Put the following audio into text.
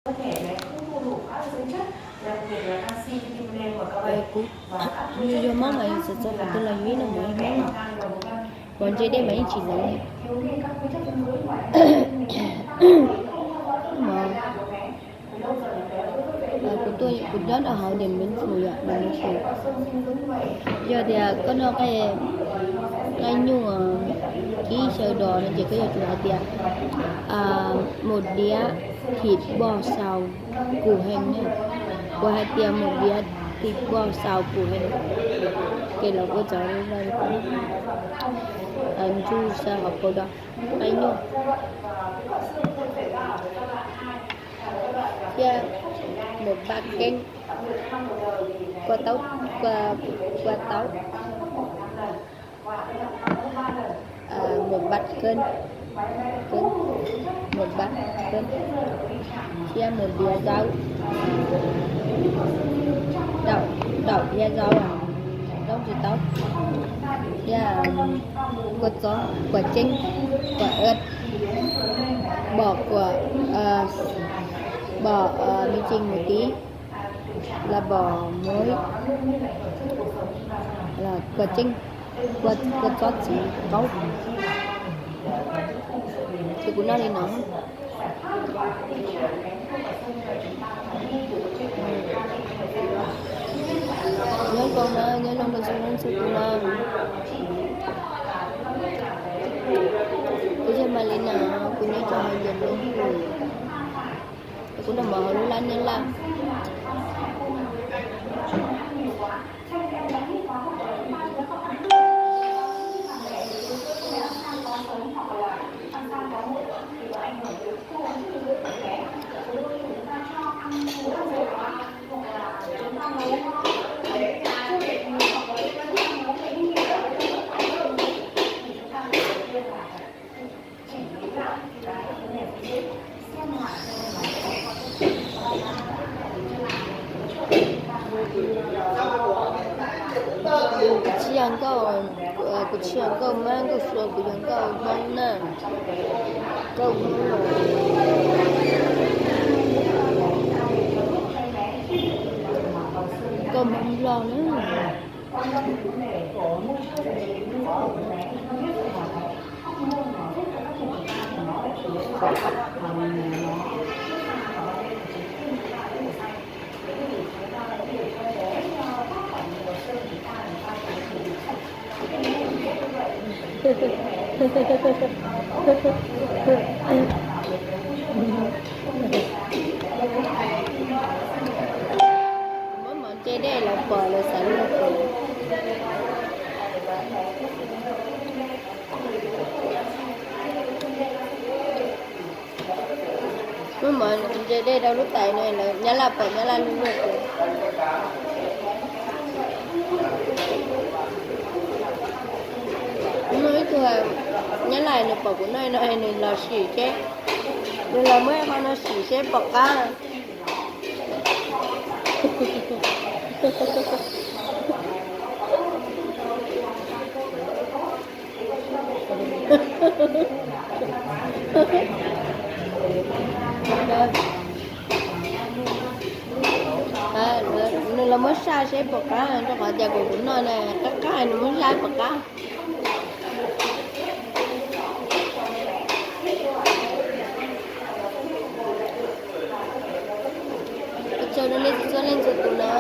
Kuv yog Hmoob mas yus txawm txog qhov twg los yus yeej noj mov li Hmoob. Mov ntse dej mas yeej tsis zoo li. Kuv tuaj, kuv nyob rau hauv Điện Biên Phủ yom, Điện Biên Phủ. Yog tias koj noj nqaij nyuj kib xyaw dos no ces koj yuav tsum hais tias một đĩa thịt bò xào củ hành na. Kuv hais tias một đĩa thịt bò xào củ hành. Ces lawv ua txawv li no, ntsuj xyaw hauv paus dos, nqaij nyuj, thiab một bát canh, kua taub, kua, kua taub, một bát canh, canh, một bát canh, thiab một đĩa rau, đậu, đậu thiab rau, rau tsis tau, thiab kua txob, kua txeeb, kua ớt, bò kua, bò, mì chính một tí, là bò muối, là kua txeeb, kua, kua txob txiv qaub. Ces kuv noj li no. Nyob zoo na, nyob zoo rau txhua leej txhua tus na. Kuv yog Malina, kuv nyob rau hauv Điện Biên Phủ. Kuv noj mov hauv lub lab Nyab Laj. Kuv tsis yog nkauj, kuv tsis yog nkauj Mab nkauj Suav, kuv yog nkauj Hmoob na. Nkauj Hmoob los, nkauj Hmoob Nplog na. Muab mov ntse dej lawv pom lawv xav luag kuv. Muab mov ntse dej rau lub tais no lawv Nyab Laj pom Nyab Laj luag luag kuv. Muaj ib tug Nyab Laj nws pom kuv noj no nws los sim seb, nws los muab qhov no sim seb pom qab. Nws los muab saj seb pom qab, rau qhov tias kuv, kuv noj na, qab qab nws muab saj pom qab. Ua tsaug rau nej txhua leej txhua tus na.